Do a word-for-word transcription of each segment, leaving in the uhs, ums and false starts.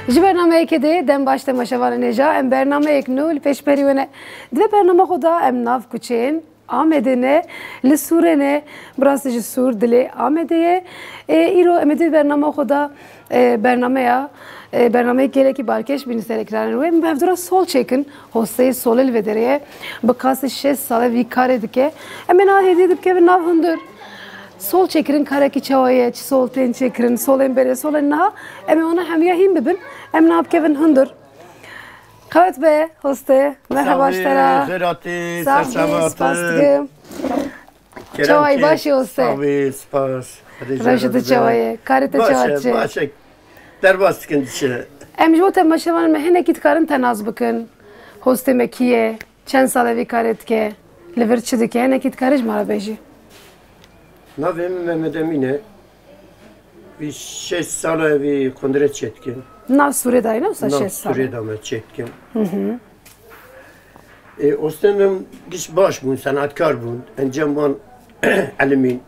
Ji bernameyekê dê dem baş temaşevanên hêja, em bernameyek nû li pêşberî we ne. Di vê bernama xwe de em nav kuçeyên Amedê ne, li Sûrê ne, bi rastî jî Sûr dilê Amedê ye. Ê, îro em ê di vê bernama xwe de, e, bernameya, e, bernameyek gelekî balkêş bînin ser ekranên we. Em bi hevdû re sol çêkin, hosteyê solê li vê derê ye. Bi qasî şêst sal e vî karê dike. Em ê niha hêdî dibikevin nav hundir. Sol çêkirin karekî çawa ye, çi sol tên çêkirin, solên berê, solên niha, em ê wana hemiya hîn bibin, em niha bikevin hundir. Qewet be, hoste, merheba ji te re. Sax bî, xêr hatî, ser çava hatin. Spas dikim. Kerem çawa yî, baş î, hoste? Sax bî, spas. Rewşa te çawa ye? Karê te çawa diçe? Baş e, baş e. Derbas dikin diçe. Em ji bo temaşevanên me hinekî dikarin te nas bikin. Hostê me kî ye? Çend sal e vî karê dike? Li vir çi dike? Hinekî dikarî ji me re bêjî. Navê min Mehmet Emîn e. Vî şeş sal e vî kundire çêdikim. Nav Sûrê dayî ne wisa şeş sal e? Nav Sûrê da me çêdikim. Hı hı. Ê, ostên min giş baş bûn, senatkar bûn. Encam wan elimîn.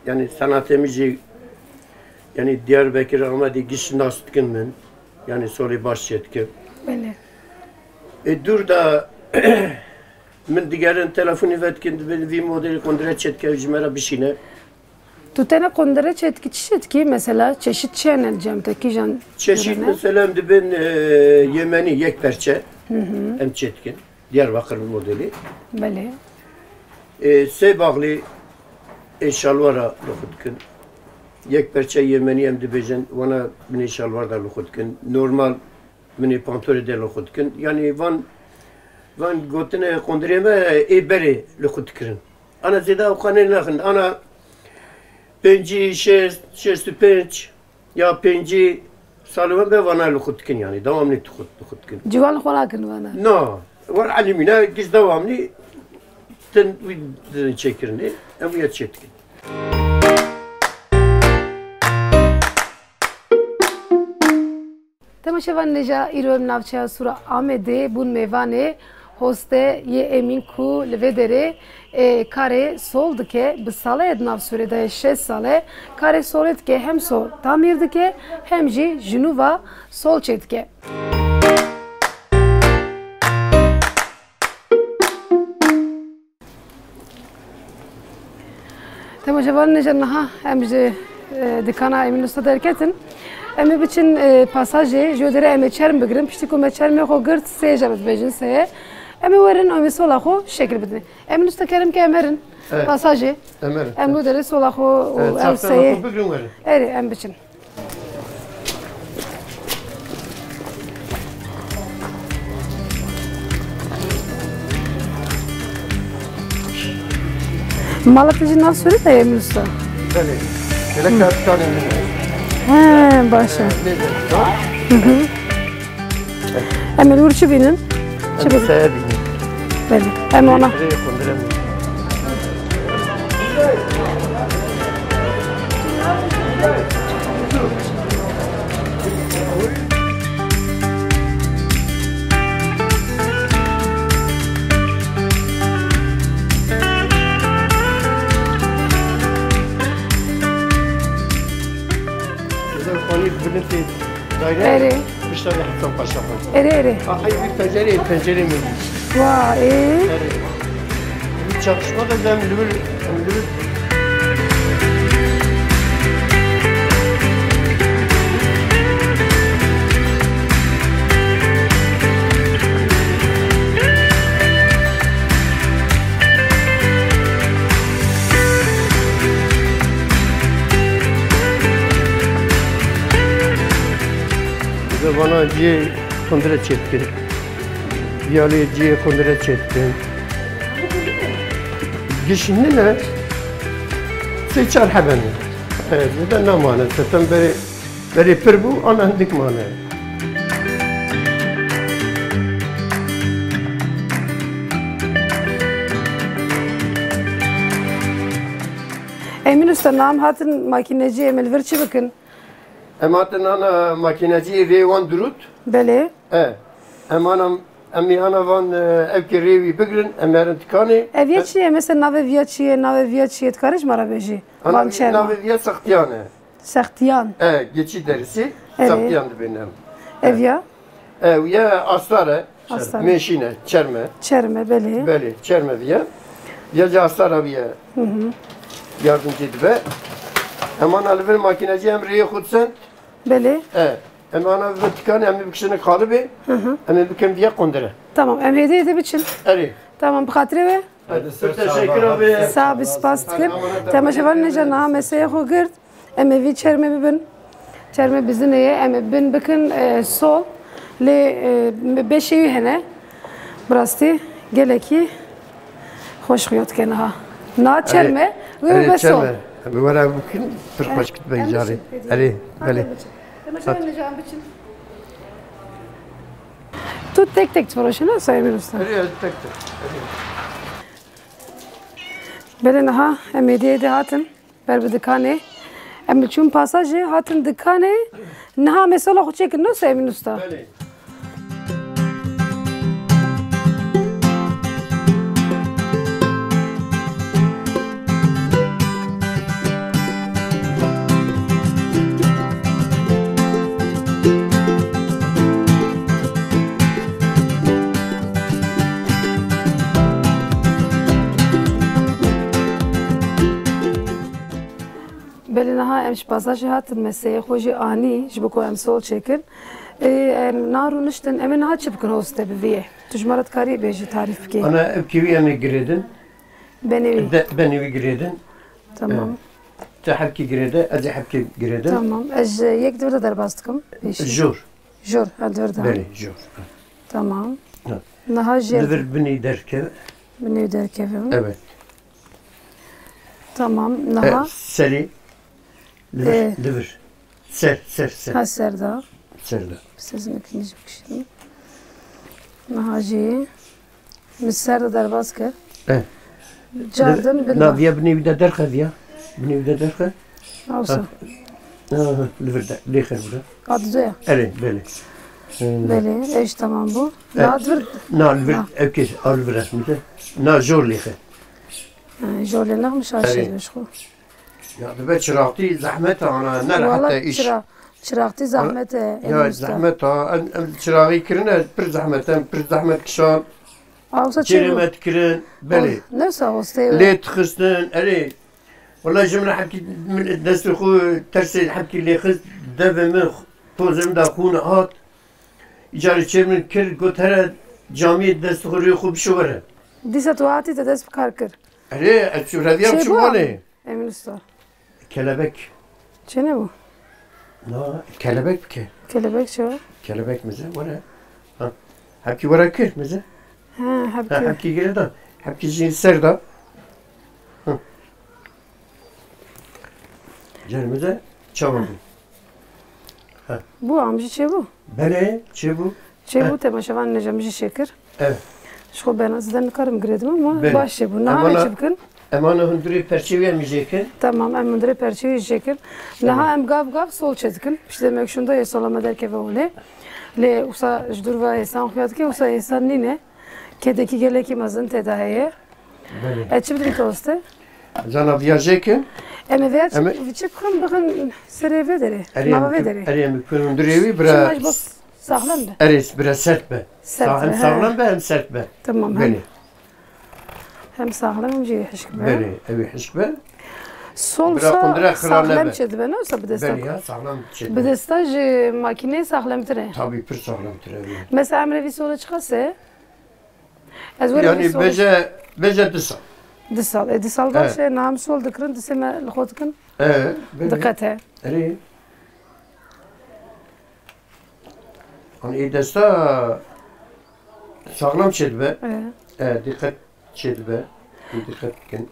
Yani senatê min jî, yani Diyarbekir, Amedê giş nas dikin min. Yani solê baş çêdikim. Belê. Ê, dûr da min digerin telefonî vedikin, dibin vî modelî kundire çêdike ji me re bişîne. Tu tene kundire çêdikî, çi çêdikî? Mesela çeşit çi hene li cem te, kîjan? Çeşit, mesela em dibin, e, Yemenî yek perçe, hı hı, em çêdikin. Diyarbakir modelî. Belê. E, sê baxlî ê şalwara li xwe dikin. Yek perçe Yemenî em dibêjin, wana binê şalwar da li xwe dikin. Normal Min ê pantorê de li xwe dikin. Yanî van, van gotinê qundirê me ê berê li xwe dikirin. Ana zêde ewqanê naxin. Ana pêncî, şêst, şêst û pênc ya pêncî salê wan be vana li xwe dikin yanî. Dewamlî li xwe, li xwe dikin. Ciwan li xwe nakin vana? Na. Wer elimîne giş dewamlî tin wî didin çêkirinê. Em wî ya çê dikin. Temaşevanên hêja, îro em navçeya Sûra Amedê bûn mêvanê hoste yê Emîn ku li vê derê, e, karê sol dike, bi sala ye di nav Sûrê de ye, şeş sal e. Karê solê dike, hem sol tamîr dike, hem jî ji nû ve sol çêdike. Temaşevanên hêja, niha em ji, e, dikana Emîn Usta derketin. Em ê biçin, e, pasajê, ji wê derê em ê çerm bigirin. Piştî ku me çermê xwe girt, sê jê re dibêjin, sê ye. Em ê werin, em ê sola xwe şekil bidin. Emîn Usta, kerem ke em herin. Evet. Pasajê. Em herin. Em wê derê sola xwe û, evet, ev çarşamba seyê xwe bigirin, werin. Erê, em biçin. Mala te jî nav Sûrê de ye, Emîn Usta? Belê. Gelek kar-, karê min e. He, baş e. Nêzî, hı hı. Em ê li wir çi bînin? Çi bînin? Em seye bînin. Belê. Em wana. Rê, rê qundire min. Xanî bilintê daire. Erê. Pişta vê heta paşa xwe. Erê, erê. Ha, hey, bir pencere, pencere mi? Wa, ê. Erê. Bir çakışma da ben lübül, lübül. Bi vana cihê xundire çêdikin. Viya lê cihê xundire çêdikin. Giş nîne, sê çar hebe ne. He, zêde namane. Zaten berê, berê pir bû, ana hindik mane. Emîn Usta, niha em hatin makîneciyê, em ê li vir çi bikin? Em hatin ana makîneciyê vê wan dirût. Belê. E, em ana, em ê ana van, e, ev kê rê wî bigirin, em herin dikanê. Ev yê çi ye? Mesela navê viya çi ye? Navê viya çi ye? Dikarî ji me re bêjî? Ana van vî, çerma. Navê viya Sextiyan e. Sextiyan. E, geçî derisî, erê. Sextiyan dibêne em. Ev ya? Ew ye astar e. Astar. Mêşîn e, çerm e. Çerm e, belê. Belê, çerm e viye. Ya jî astar e viye. Hı hı. Yardimcî dibe. Em ana li vir makînecî em rêyê xwe disin. Belê. E, em ana vir tikanê em ê bikişînin qalibê. Hı hı. Em ê bikin viye qundire. Tamam, em hêdî hêdî biçin. Erê. Tamam, bi xatirê we. Hadi, ser teşekkür abi. Sağ ol, spas dikim. Temaşevan nêca niha meseyê xwe girt. Em ê vî çermê bibin. Çermê bizinê ye. Em ê bin bikin, e, sol. Lê, e, beşê wî hene. Bi rastî gelekî xweş xuya dike niha. Niha çerm e, wê bibe sol. Em ê were bikin, pir xweş dibe carê. Erê, belê. Temaşevan nêca em biçin. Tu tek tek difiroşî, ne Sayemîn Usta? Erê, ez tek tek. Erê. Belê niha em êdî êdî hatin ber bi dikanê. Em li çûn pasajê hatin dikanê. Niha em ê sola xwe çêkin, ne Sayemîn Usta? Belê. Belê niha em ji pasajê hatin meseyê xwe jî anî ji bo ku em sol çêkin. Ê, em niha rûniştin, em ê niha çi bikin hoste bi vê yê? Tu ji me re dikarî bêjî, tarîf bikî. Ana ev kêwî em ê girêdin. Benê wî. De, benê wî girêdin. Tamam. E, te hebkê girêde, ez ê hebkê girêdim. Tamam. Ez ji yek di vir de derbas dikim. Pêşî. Jor. Jor, ha, di vir de. Belê, jor. Tamam. Ha. Niha jêr. Li vir binî derkeve. Binî derkeve. Evet. Tamam, e, niha. Serî. Li vir, e, li vir. Ser, ser, ser. Ha, ser de. Ser de. Sesini ikinci bir kişinin. Niha jî. Min ser de derbas kir. Eh. Cardin bin. Na viya binê wî de derxe viya. Binê wî de derxe. Awsa. Ha. Ha, ha, li vir de, lê xer bû de. Hat doya. Erê, belê. Hmm. Belê, eş tamam bû. Eh, na vir. Na li vir, ha, ev kes, a li vir resmi de. Na jor lê xer. Ha, jor lê nexmiş aşê. Erê. Beş xo. Ya dibe çiraxtî zehmet e ana, ne rehet e iş. Wala çira-, çiraxtî zehmet e, ya, Emin Usta. Zehmet e, em, em çiraxî kirine, pir zehmet e, em pir zehmet kişan. Awsa çê bû? Çêrê me dikirin, belê. Ne wisa hostê we? Lê dixistin, erê. Wala ji min re hebkî, min destê xwe tersê hebkî lê xist, devê min, pozê min da xûn hat. Îcarê çê min kir, got here camiyê destê xwe rê xwe bişo were. Dîsa tu hatî te dest bi kar kir. Erê, ez çû reviyam çû malê. Emin Usta. Kelebek. Çêne bû? Na, kelebek bike. Kelebek çi o? Kelebek mize, were. Ha. Hepkî were kir mize. Ha, hepkî. Ha, hepkî girê da. Hepkî jî ser da. Ha. Cer mize çawa bû. Ha. Bû am jî çê bû? Belê, çê bû. Çê bû, temaşevan nêca min jî şêkir. Evet. Ji xwe bena, ez de nikarim girêdim ama baş çê bû. Niha em çi bikin? Em ana hundirê perçê wî em jê kin. Tamam, em hundirê perçê wî jê kin. Niha em gav gav sol çê dikin. Piştî demek şunda yê sola me derkeve holê. Lê wisa ji dûr ve hêsan xuya dike, wisa hêsan nîne. Kedekî gelekî mezin tê de heye. Belê. E, çi bidin toste? Cana viya jê kin. Em ê vêya çi, çi bixin, bixin serê vê derê. Erê, nava vê derê. Erê, em kin hundirê wî bira. Çima ji bo saxlem be. Erê, bira sert be. Sert be, hem saxlem be, hem sert be. Tamam, hem. Belê. Hem saxlem, hem jî hişk be. Belê, ew ê hişk be. Sol sa saxlem çê dibe, ne wisa bi desta. Belê ya, saxlem çê dibe. Bi desta ji makîneyê saxlemtir e. Tabii, pir saxlemtir e. Mesela emrê vî solê çiqas e? Ez were. Yanî bêje, bêje du sal. Du sal. E, du sal baş e, niha em sol dikirin, dîsê me li xwe dikin. E, belê. Diqet e. Erê. An ê desta saxlem çêdibe. E. E, diqet çêdibe. Ê diqet bikin.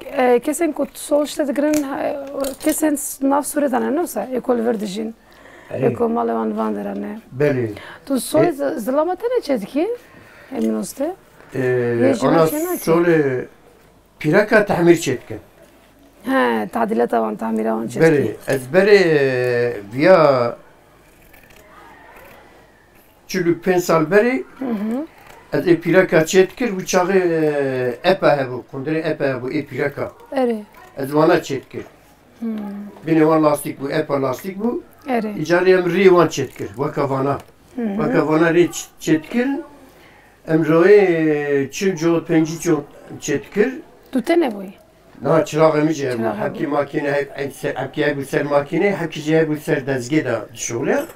E, kesên ku sol işte digirin, e, kesên s-, nav Sûrê de ne, ne wisa? Ê ku li vir dijîn. Erê. Ê ku malê wan van dera ne. Belê. Tu solê, e, zi-, zilama te ne çêdikî? Emin Usta. E, ana solê pîreka tehmîr çêdikin. He, tadîlata wan, tamîra wan çêdikî. Belê. Ez berê, e, viya çil û pênc sal berê, hı hı, ez ê pîreka çêdikir, wî çaxê, e, epa hebû, qundirê epa hebû, ê pîreka. Erê. Ez wana çêdikir. Hmm. Binê wan lastîk bû, epa lastîk bû. Erê. Îcarê em rê wan çêdikir, weke vana. Hı hı. Weke vana rê ç-, çêdikir, em royê çil cot, pêncî cot çêdikir. Tu tenê bûyî? Na, çiraxê min jî hebû. Çiraxê hebû. Hepkî makîne, heb-, heb-, se-, hebkî hebû ser makîne, hebkî jî hebû ser dezgê de dişuxuliya.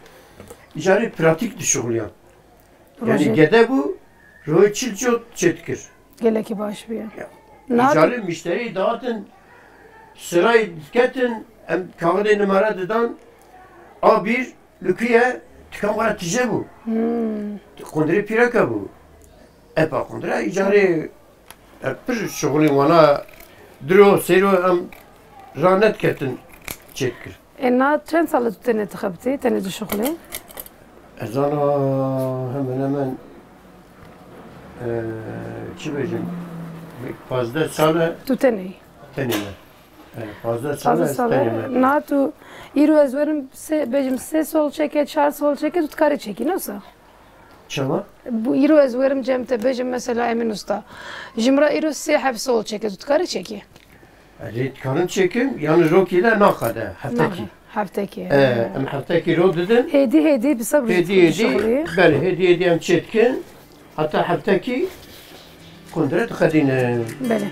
Îcarê pratîk dişuxuliya. Yanî Rojê. Gede bû, royê çil cot çêdikir. Gelekî baş bûye. Ya. Na Îcarê mîşterî dihatin, sirayê diketin, em kaxidê nimare didan, a bîr, li ku ye, tikan were tije bû. Hmm. Qundirê pîreke bû. Epa qundire, îcarê, e, pir şixulîn wana diro, seyro em ranediketin çêdikir. E, na çend sal e tu tenê dixebitî, tenê dişuxulî? Ez ana hemen hemen, e, çi bêjim, pazdeh sal e. Tu tenê yî? Tenê me. E, pazdeh sal e, pazdeh ez sal e, tenê me. Na tu, îro ez werim sê, bêjim sê sol çêke, çar sol çêke, tu dikarî çêkî, ne wisa? Çawa? Bu îro ez werim cem te bêjim mesela Emîn Usta. Ji min re îro sê heb sol çêke, tu dikarî çêkî? Ez ê dikarim çêkim, yanî rokî de naqede, heftekî. Naqede, heftekî. E, em heftekî ro didin. Hêdî hêdî bi sebr Hêdî hêdî, dişuxulî. Belê, hêdî hêdî em çêdikin. Heta heftekî qundire dixedînin. Belê.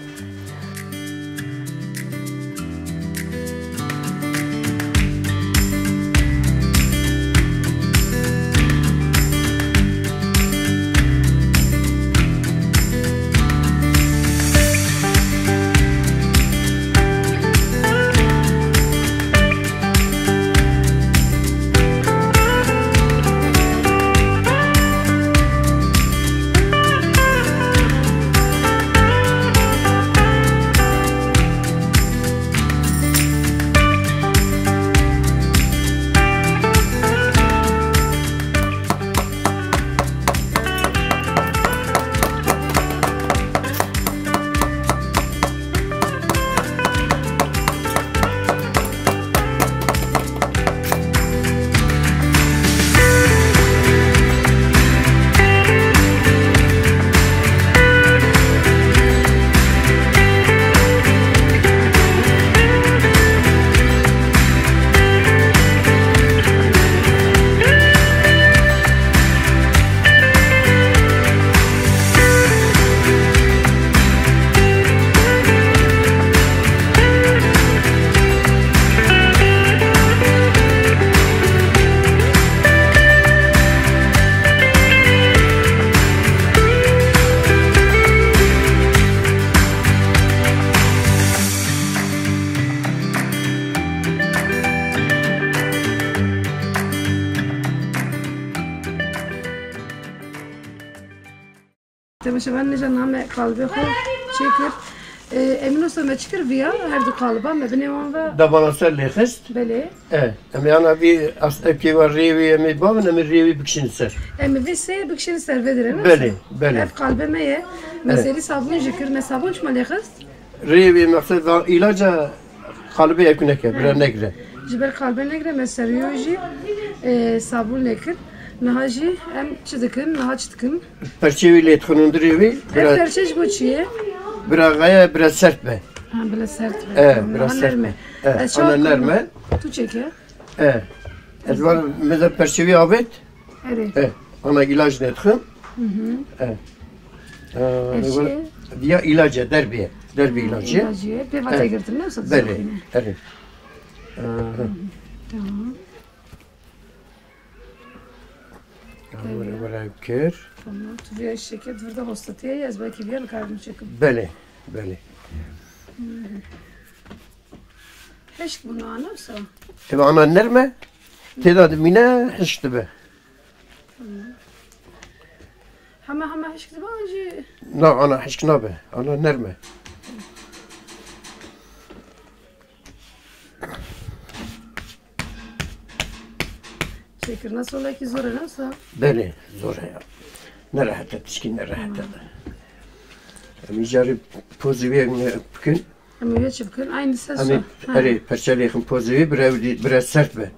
Temaşevan nêja name qalibê xwe çêkir. E, Emîn Usta me çi kir viya, her du qaliba me binê wan ve. Dabana ser lê xist. Belê. E, em ê ana vî as-, epkê ve rêwî em ê bavin, em ê rêwî bikişînin ser. Em ê vê sê bikişînin ser vê dirê, ne? Belê, belê. Ev qalibê me ye. Me serî sabûn jî kir. Me sabûn çima lê xist? Rêwî mexsed va îlaca qalibê ew neke, bira negre. Ji ber qalibê negre me serî yo jî, e, sabûn lê kir. Niha jî em çi dikin? Niha çi dikin? Perçê wî lê dixin hundirê wî. Ev bira, perçe ji bo çi ye? Bira xeye, bira sert be. Ha, bira sert be. E, tamam, bira sert be. E, ez çawa ana nerm e. Tu çêke? E. Ez van, meza perçê wî avêt. Erê. E, ana îlac nedixin. Hı hı. E. E, ev çi ye? Diya îlac e, derbê ye. Derbê îlacê. Îlacê. Pê va tê girtin, ne wisa? Belê, erê. E, hı. Tamam. Were, were kir. Tamam. Tu viya şeket virda hostatiye, ez belkî viya nikarim çekim. Belê, belê. Hişk bûna, ne wisa? Eva ana nerm e, têda dimîne hişk dibe. Hema hema hişk dibe an jî? Na, ana hişk nabe. Ana nerm e. Çêkirina solekî zor e, ne wisa? Belê, zor e ya. Nerehet e, tişkî nerehet e. Em îcarî pozî wê bikin. Em ê çi bikin? Aynı ses. Em ê, ha, erê, perçe lêxin pozî wî, bire, bire sert be.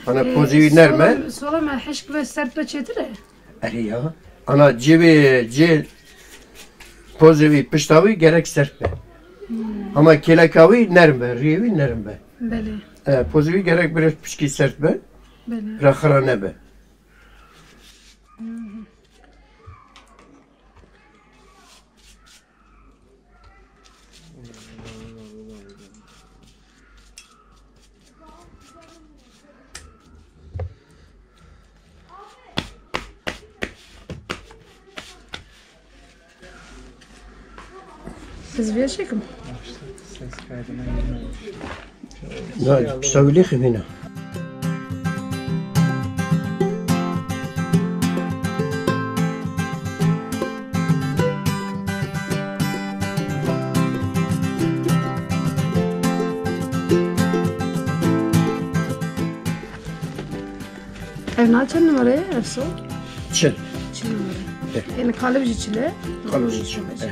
Ana, ee, pozî wî nerm e. Sola, sola me hişk ve sert be çêtir e? Erê ya. Ana cê wê, cê pozî wî, pişta wî gerek sert be. Hmm. Ama kêleka wî nerm be, riyê wî nerm be. Belê. E, pozî wî gerek biraz piçkî sert be. Belê. Ra xira nebe. Siz bir şey mi? Ses kaydına girmemiş. Ya, pişta wî lê xivîne. Ev na çend numara ye, ev so? Çil. Çil numara. Evet. Yani kalıp jî çil e? Kalıp jî çil, evet.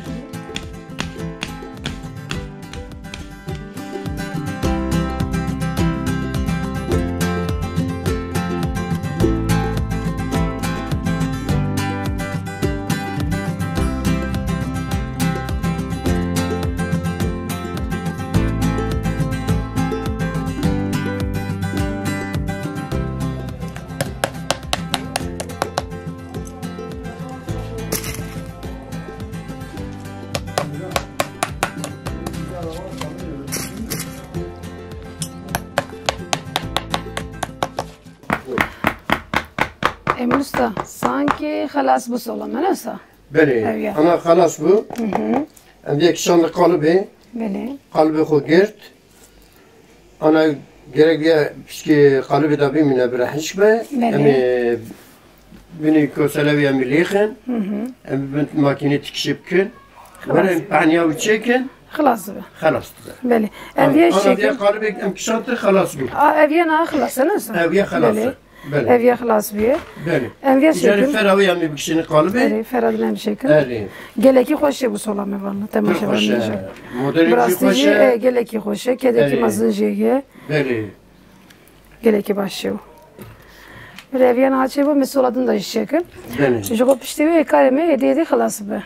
Emin Usta, sanki xelas bû sola me, ne wisa? Belê, ev ya. Ana xelas bû. Hı hı. Em vê kişandin qalibê. Belê. Qalibê xwe girt. Ana gerek vê pişkê qalibê de bimîne bira hişk be. Belê. Em ê binî kosele wî em ê lêxin. Hı hı. Em bin makînê tikişê bikin. Xelas. Were paniya wî çêkin. Xelas dibe. Xelas dibe. Belê. Em vê şekil. Ana vê qalibê em kişandin xelas bû. A, ev yena xelas e, ne wisa? Ev ya xelas e. Belê. Belê. Ev ya xilas bûye. Belê. Em vê şekil. Fera wê em ê bikişînin qalibê. Erê, fera din em şekil. Erê. Gelekî xweş e bu sola me valla. Temaşe xweş e. Modeli jî xweş e. E, gelekî xweş e. Kedekî mezin jê ye. Belê. Gelekî baş e. Belê, ev ya naçe bu, me sola din de jî şekil. Belê. Ji xwe piştî wê karê me êdî êdî xilas be.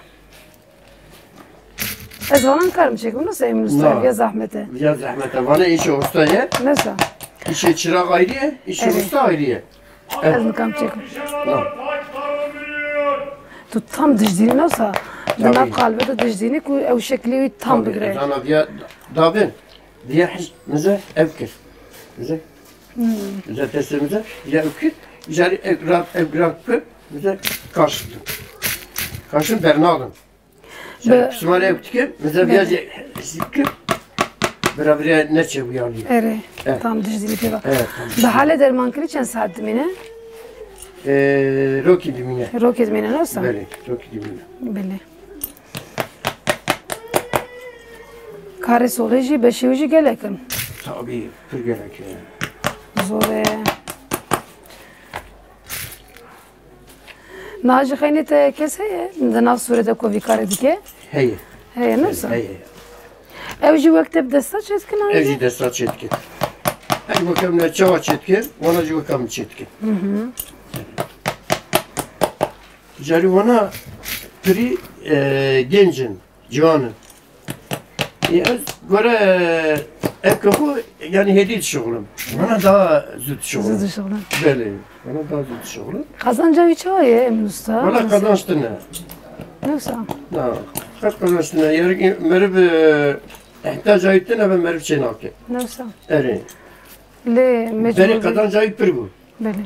Ez vana nikarim çêkim, nasıl Emin Usta? Na. Ya zahmet e. Ya zahmet e. Vana îşê usta ye. Nasıl? İşê çırağ ayrı ye, işê usta ayrı ye. Ez nikarim çêkim. Na. Tu tam dijdînî, nasıl? Di nav qalibê de dijdînî ku ew şeklî wî tam bigire. Zana viya davin. Viya hiç, mize ev kir. Mize. Hmm. Mize testi mize. Ya ev kir. Jari ev rak, ev rak kir. Mize karşıtın. Karşın bernadın. Şöyle piştî malê ew dikim, mize viya jî hesî dikim. Bira bira neçe wî alî. Erê, tam dijdînî pê va. Evet, tam dijdînî. Bi halê dermankirî çend saet dimîne? Ee, rokî dimîne. Rokê dimîne, ne wisa? Belê, rokî dimîne. Belê. Karê solê jî, beşê wî jî gelek in. Tabii, pir gelek e. Zor e. Niha ji xeynê te kes heye? Di nav Sûrê de ku vî karê dike? Heye. Heye, ne wisa? Heye, heye. Ew jî wek te bi desta çêdikin, an jî? Ew jî desta çêdikin. Ew wek em ne çawa çêdikin, wana jî wek em çêdikin. Hı hı. Carî wana pirî, e, genc in. Ciwan in. Ê, ez gore, e, ev kexo, yani hêdî dişuxulim. Bana daha zû dişuxulim. Zû dişuxulim. Belê. Bana daha zû dişuxulim. Qazanca wî çawa ye, Emin Usta? Wala qazanç tune. Ne wisa? Na, qet qazanç tune. Yer ki meriv, e, ihtiyaca wî tune ve meriv çê nake. Ne wisa? Erê. Lê mecbur. Berê qazanca wî pir bû. Belê.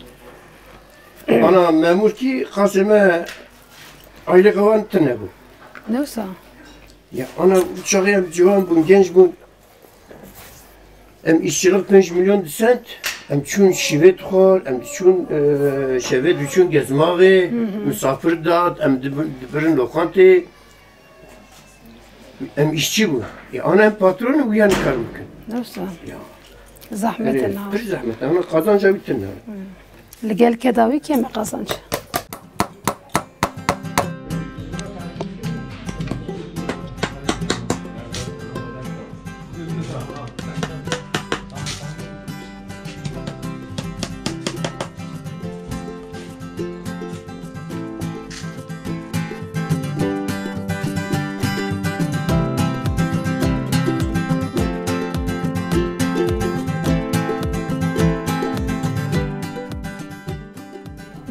Ana memur kî qasê me aylê qewan tune bû. Ne wisa? Ya ana çaxê em ciwan bûn, genç bûn. Em îşçilik pênc milyon disend, em çûn şivê dixwar, em diçûn, e, şevê diçûn gezmaxê, misafir dat, em dibi-, dibirin loqantê. Em îşçi bûn. E, ana em patron û yan kar bikin. Ne wisa? Ya. Zahmet e. Erê, na. Pir zahmet e. Ana qazanca wî tune. Li gel keda wî kêm e qazanc.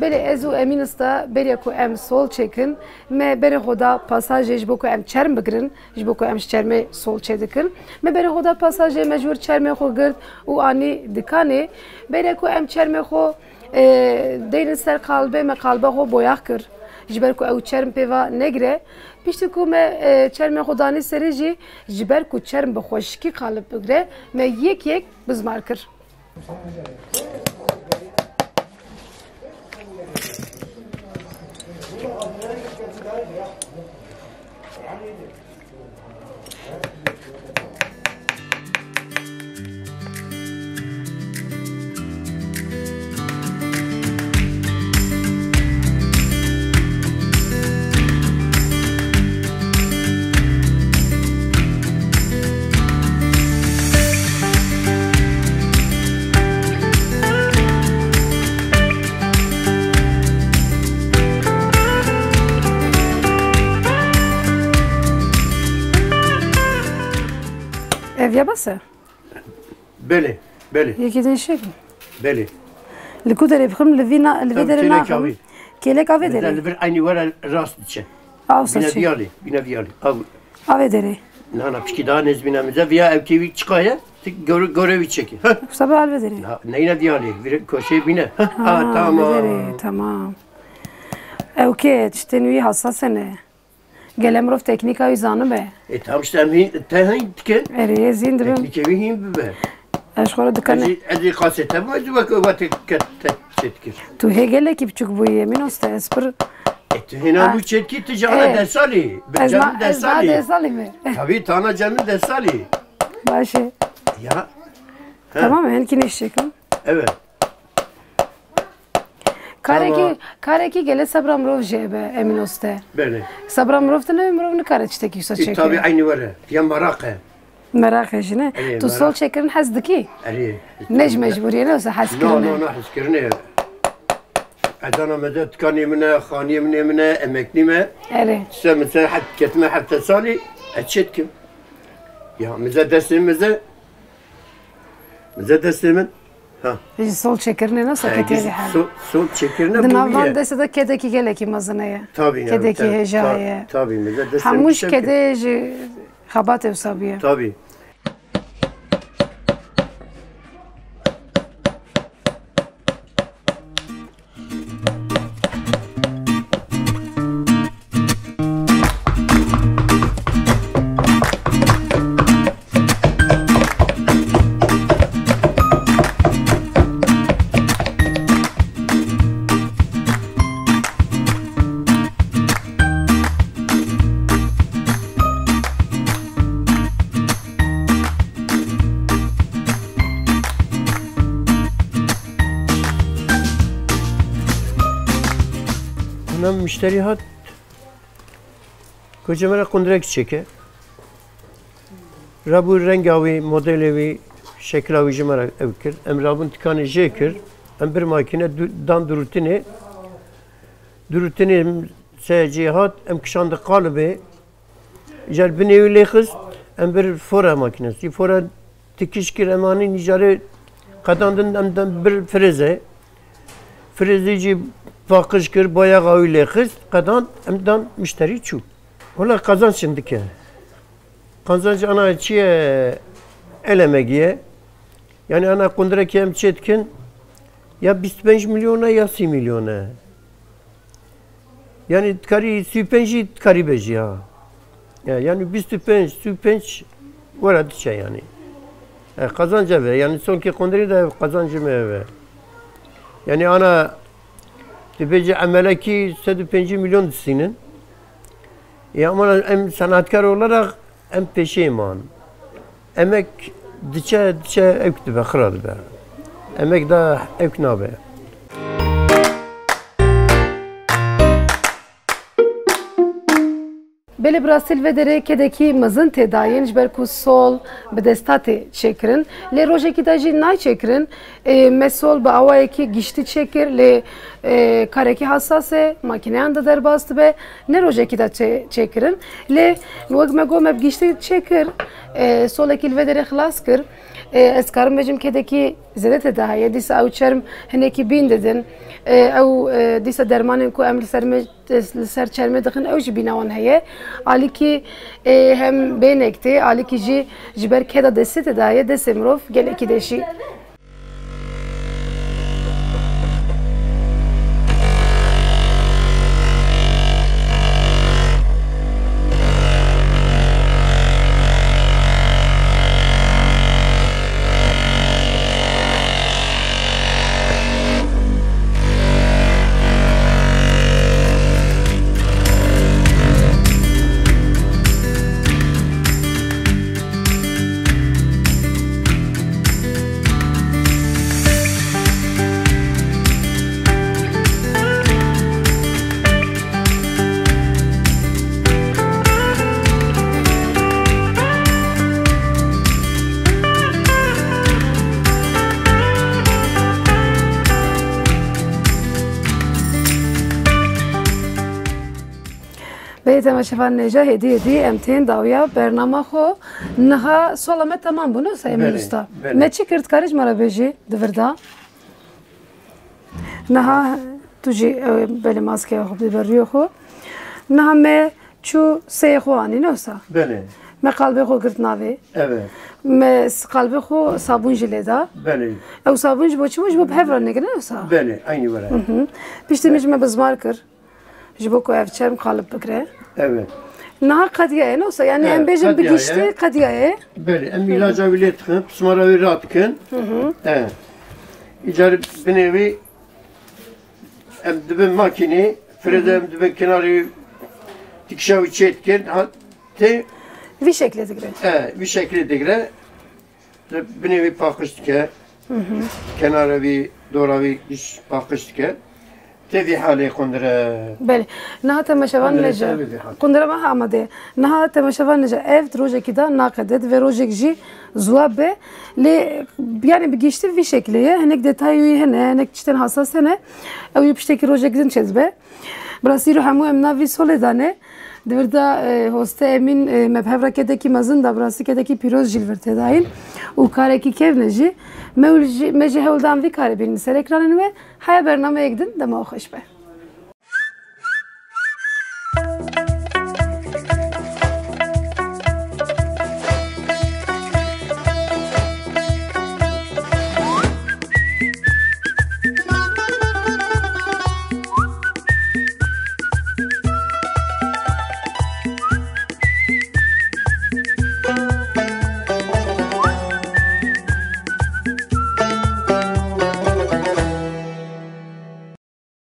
Belê, ez û Emîn Usta beriya ku em sol çêkin, me berê xwe da pasajê ji bo ku em çerm bigirin, ji bo ku em ji çermê sol çêdikin. Me berê xwe da pasajê, me ji wir çermê xwe girt û anî dikanê. Beriya ku em çermê xwe, e, deynin ser qalibê, me qaliba xwe boyax kir. Ji ber ku ew çerm pê va negire. Piştî ku me, e, çermê xwe danî serê jî, ji ber ku çerm bi xweşikî qalib bigire, me yek yek bizmar kir. Ev ya bes e? Belê, belê. Yekî din şêkim. Belê. Li ku derê bixim, li vî na-, li vê Tam derê kêleka naxim. Wî. Kêleka vê Mesela derê. Li vir eynî were rast diçe. Awsa Bîne çi? Viyalê, bîne viyalê. Av. Avê derê. Na, na, pişkî daha nêz bîne mize. Viya ew kêwî çiqa ye? Ti gore, gore wî çekî. Heh. Wisa be al vê derê. Na, neyne viyalê. Vir koşê bîne. Heh. Ha, Ha, tamam. Vê derê, tamam. Ew kê, tiştên wî hassas e ne? Gele mirov teknîka wî zanibe. E, tam işte em hîn, te hîn dikin. Erê, ez hîn dibim. Teknîkê wî hîn bibe. Ez xwe re dikane. Ez ê, ez ê qasê te bû, ez ê wek, wek te, te çêtkir. Tu hê gelekî biçûk bûyî, Emîn Usta, ez pir E, tu hêna Ah. bû çêtkî, tu ji ana Eh. dersalî. Bi Ez cem na-, ez na dersalî. dersalî me. Tabii, tana cem dersalî. Baş e. Ya. Ha. Tamam, hinkî nêşekim. Evet. Karekî, Tamam. karekî gele sebra mirov jê be, Emîn Usta. Belê. Sebra mirov tine, mirov nikare tiştekî wisa E, çêke. tabii, eynî were. Ya meraq e. Meraq e jî ne? Ê, Tu meraq. sol çêkirin hez dikî? Erê. Ne ji mecbûriyê ne, wisa hez No, kirine? no, no, hez kirine. Ezana me de tikanê min e, xaniyê min ê min e, emeknî me. Erê. Se min se heft-, ketime hefte salî, ez çê dikim. Ya, min ze destê min ze, min ze destê min. Ha. Ji sol çêkirinê ne, He, saketiyê giz-, ji hal. sol, sol çêkirine Di nav bûye. van destê de kedekî gelekî mezin e. Tabii, yani, Kedekî tabii, hêja ta-, heye. tabii, min ze destê min Hemû ji çê dikim. kedê ji xebatê wisa bûye. Tabii. Hûna muşterî hat, goce me re qundirek çêke. Rabû renga wî, modelê wî, şekila wî ji me re ew kir. Em rabûn tikanê jê kir. Em bir makîne du-, dan durûtinê. Durûtinê se cê hat, em kişandi qalibê. Jer binê wî lê xist, em bir fora makînesî. Fora tikiş kir, em anîn îcarê qedandin, em dan bir freze. Frezê jî paqij kir, bayaxa wî lê xist, qedand, em dan muşterî çû. Wela qazanç çindik e. Qazanç ana çi ye? Elemegî ye. Yani ana qundirekî em çê dikin, ya bîst û pênc milyon e ya sî milyon e. Yani dikarî sî û pênc jî dikarî bêjî ha. Ya, yani bîst û pênc, sî û pênc were diçe yani. E, qazanc ev e. Yani sonkê qundirî de ev qazancê me ev e. Yani ana dibêje emelekî sed û pêncî milyon distînin. Ya ama em sanatkar olarak em pêşê man. Emek diçe, diçe ewk dibe, xira dibe. Emek da ewk nabe. Belê, bi rastî li vê derê kedekî mezin tê dayîn, ji ber ku sol bi desta tê çêkirin. Lê rojekî de jî nayê çêkirin. Ê, me sol bi awayekî giştî çêkir, lê, ê, karekî hesas e, makîneyan de derbas dibe, ne rojekî de çê-, çêkirin. Lê wek me got, me bi giştî çêkir, ê, solekî li vê derê xilas kir. E, ez karim bêjim kedekî zêde tê de heye. Dîsa ew çerm hinekî bîn didin. E, ew, e, dîsa dermanên ku em li ser me, li ser çermê dixin, ew jî bîna wan heye. Alîkî, e, hem bênek tê, alîkî jî ji ber keda destê tê de heye, destê mirov gelekî deşî. Belê temaşevan nêja hêdî hêdî em tên dawiya bernama xwe. Niha sola me temam bû, ne wisa Emîn Belê, Usta? Belê. Me çi kir, dikarî ji me re bêjî di vir de? Niha tu jî, e, belê maskeya xwe bidî ber rûyê xwe. Niha me çû seyê xwe anî, ne wisa? Belê. Me qalbê xwe girt navê. Evet. Me s-, qalbê xwe sabûn jî lê da. Belê. Ew sabûn ji bo çi bû? Ji bo bi hev re negire, ne wisa? Belê, aynî were. Hı hı. Piştî min jî me bizmar kir. Ji bo ku ev çerm qalib bigire. Evet. Niha qediyaye, ne wisa? Yani Evet, em bêjin bi qediyaye. Giştî qediyaye. Belê, em Hı hı. ilaca wî lê dixin, pismara wî radikin. Hı hı. Evet. Îcar binê wî em dibin makînê, firê de Hı hı. em dibin kenarê wî dikişa wî çê dikin. Ha, tê Vî şeklê digire. E, vî şeklê digire. Binê wî paqij dike. Hı hı. Kenara wî, dora wî giş paqij dike. Tê vî halê qundire. Belê. Niha temaşevan Qundire nêje. Tê vî halê. Qundire me amade. Niha temaşevan nêje. Ev di rojekî de naqede. Divê rojek jî ziwa be. Lê, yani bi giştî vî şeklê ye. Hinek detayê wî hene, hinek tiştên hasas hene. Ew yê piştekî rojek din çêdibe. Bi rastî îro hemû em nav vî solê de ne. Di vir de, e, Hoste Emîn, e, me bi hev re kedekî mezin da, bi rastî kedekî pîroz jî li vir tê dayîn. Û karekî kevn e jî. Me û jî, me jî hewl dan vî karê bînin ser ekranên we. Haya bernameyek din, dema we xweş be.